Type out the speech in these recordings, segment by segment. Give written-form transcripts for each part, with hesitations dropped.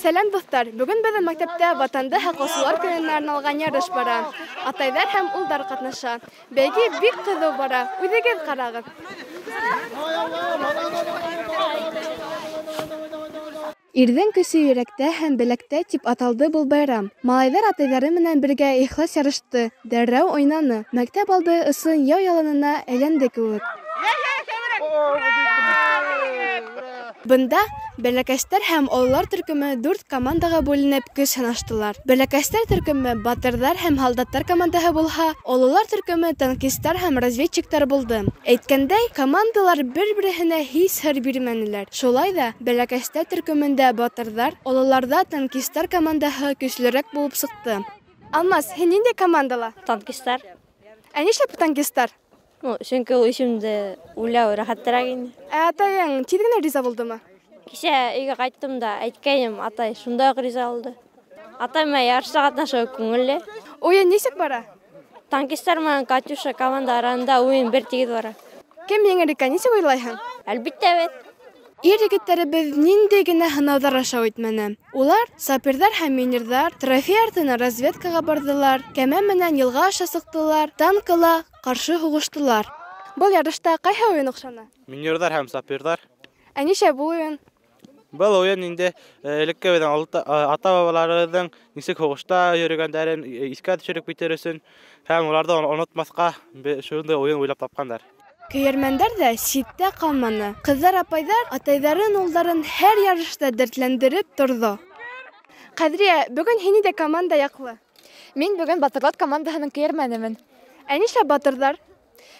Сәләм, дуҫтар! Бөгөн беҙҙең мәктәптә Ватанды һаҡлаусылар көнөнә арналған ярыш бара. Атайҙар һәм улдар ҡатнаша. Бәйге бик ҡыҙыу бара. Үҙегеҙ ҡарағыҙ. Ирҙең көсө йөрәктә һәм беләктә тип аталды был байрам. Малайҙар атайҙары менән бергә ихлас ярышты, дәррәү уйнаны. Мәктәп алды ысын яу яланына әйләнде кеүек. Бында бәләкәстәр һәм ололар төркөмө 4 командаға бүленеп көс һынаштылар. Бәләкәстәр төркөмө батырҙар һәм һалдаттар командаһы булһа, ололар төркөмө танкистар һәм разведчиктар булды. Әйткәндәй, командалар бер-береһенә һис һыр бирмәнеләр. Шулай ҙа бәләкәстәр төркөмөндә батырҙар, ололарҙа танкистар командаһы көслөрәк булып сыҡты. Алмаз, һин ниндәй командала? Танкистар. Ә нишләп танкистар? Ну, сөнки ул исемде уйлау рәхәтерәк инде. Ә атайың тиҙ генә риза булдымы? Кисә өйгә ҡайттым да әйткәйнем, атай шунда уҡ риза булды. Атай менән ярышта ҡатнашыу күңелле. Уйын нисек бара? Танкистар менән Катюша команда араһында уйын бер тигеҙ бара. Кем еңер икән, нисек уйлайһың? Әлбиттә беҙ. Ир егеттәребеҙ ниндәй генә һынауҙар аша үтмәне. Улар саперҙар һәм минерҙар, трофей артына разведкаға барҙылар, кәмә менән йылға аша сыҡтылар, танкыла ҡаршы һуғыштылар. Был ярышта ҡайһы уйын оҡшаны? Минерҙар һәм саперҙар. Ә нисә был уйын? Был уйын инде элекке беҙҙең ата-бабаларыбыҙҙың нисек һуғышта йөрөгәндәрен иҫкә төшөрөп китер өсөн һәм уларҙы онотмаҫҡа шундай уйын уйлап тапҡандар. Көйәрмәндәр ҙә ситтә ҡалманы. Ҡыҙҙар, апайҙар атайҙарын, улдарын һәр ярышта дәртләндереп торҙо. Ҡәҙриә, бөгөн һин ниндәй команда яҡлы? Мин бөгөн Батырҙар командаһының көйәрмәнемен. Ә нишләп батырҙар?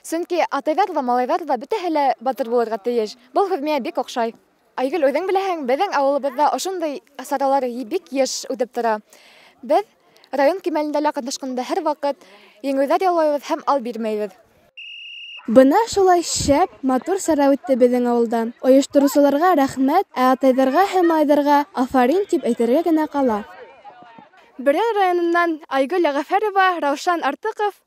Сөнки атайҙар ҙа, малайҙар ҙа бөтәһе лә батыр булырға тейеш. Был һүҙ миңә бик оҡшай. Айгөл, үҙең беләһең, беҙҙең ауылыбыҙҙа ошондай саралар бик йыш үтеп тора. Беҙ район кимәлендә лә ҡатнашҡанда һәр ваҡыт еңеүҙәр яулайбыҙ һәм ал бирмәйбеҙ. Бына шулай шәп, матур сара үтте беҙҙең ауылда. Ойоштороусыларға рәхмәт, ә атайҙарға һәм малайҙарға афарин тип әйтергә генә ҡала. Бөрйән районынан Айгөл Йәғәфәрова, Раушан Артыҡов.